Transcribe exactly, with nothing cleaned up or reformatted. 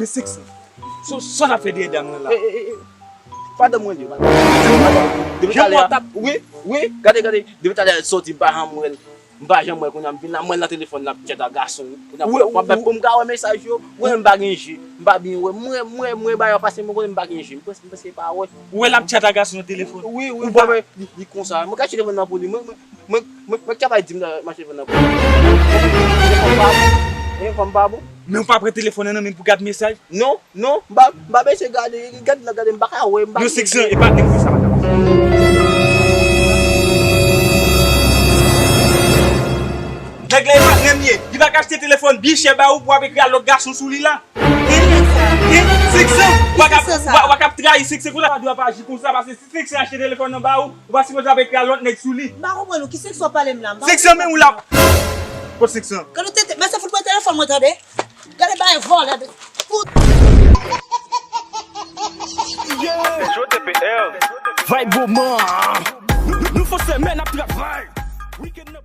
Senksan. So, sa w t ap fè dèyè dam nan la? E, e, e, e. Madanm mwen li, madanm. Depi talè a, wi, wi, gade, gade. Depi talè a l soti, m pa janm wè l. M pa janm wè l. Kounye a m vin la, m wè l nan telefòn, l ap tchat ak gason. Kounye a, pou m ka wè mesaj yo, mwen menm m pa gen je. M pa byen wè. M wè, m wè, m wè bagay yo pase, mwen konnen m pa gen je. M prèske, m prèske pa wè. Ou wè l ap tchat ak gason nan telefòn? Wi, wi, m wè li, li konsa. Mwen kache telefòn nan pou li. Mwen, mwen, mwen, mwen, mwen travay di m nan mache telefòn nan pou li. Telefòn pa bon. Telefòn pa bon. Men ou pa pran telefòn nan nan men l pou gad mesaj? Non, non, m pa, m pa bezwen gade, gade nan gade, m pa ka wè, m pa... Non, Senksan, e pa nèg konsa, pa ka pase. Nèg la, e patnè m ye. Li pa ka achte telefòn byen chè ba ou pou w ap ekri a lòt gason sou li la. Hein? Hein? Senksan, ou pa ka, ou pa, ou pa ka trayi Senksan konsa. Pa dwe ap aji konsa, paske si Senksan achte telefòn nan ba ou, ou pa sipoze ap ekri a lòt nèg sou li. M pa konprann ou, ki Senksan w pale m la? M pa... Senksan, men ou la. Kot Senksan? Kan nou te, te, men se fout mwen telefòn mwen, tande. Gade bay vòlè de fout. Vibe moman. Nou, nou, nou fè sèmèn ap travay. Weekend nan